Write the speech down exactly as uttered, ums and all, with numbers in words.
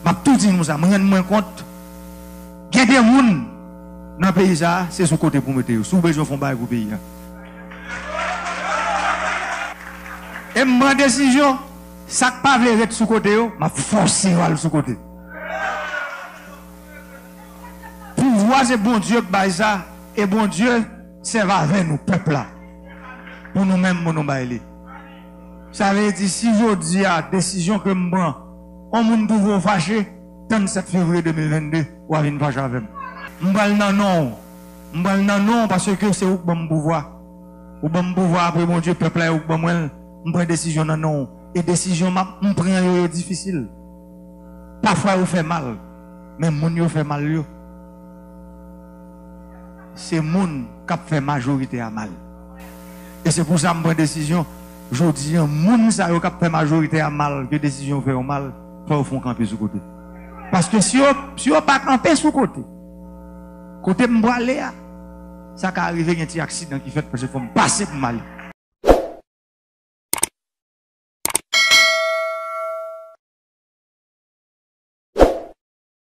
M ap tou di nou sa, m rann mwen kont, gen de moun nan peyi sa a, se sou kote pou mete yo. Si w bezwen fè yon bagay pou peyi a. E m pran desizyon, sa k pa vle ret sou kote yo, m ap fòse yo al sou kote. Pouvwa se Bondye k bay sa, e Bondye sèvi avè nou, pèp la, pou nou menm, pou nou bay li. Sa vle di, si jodi a, desizyon ke m pran, yon moun twouve w fache, tann sèt fevriye de mil vennde, w a vin fache avè m. M pran l nan non w. M pran l nan non w paske se ou k ban m pouvwa. Ou ban m pouvwa apre Bondye, pèp la, e ou k ban mwen l. M pran desizyon nan non w. E desizyon m ap, m pran yo, yo difisil. Pafwa yo fè mal, men moun yo fè mal yo, se moun k ap fè majorite a mal. E se pou sa m pran desizyon, jodi a, moun sa yo k ap fè majorite a mal, ke desizyon yo fè yo mal, fò yo fè yon kanpe sou kote. Paske si yo, si yo pa kanpe sou kote, kote m prale a, sa ka rive gen ti aksidan ki fèt, paske fò m pase pou m ale.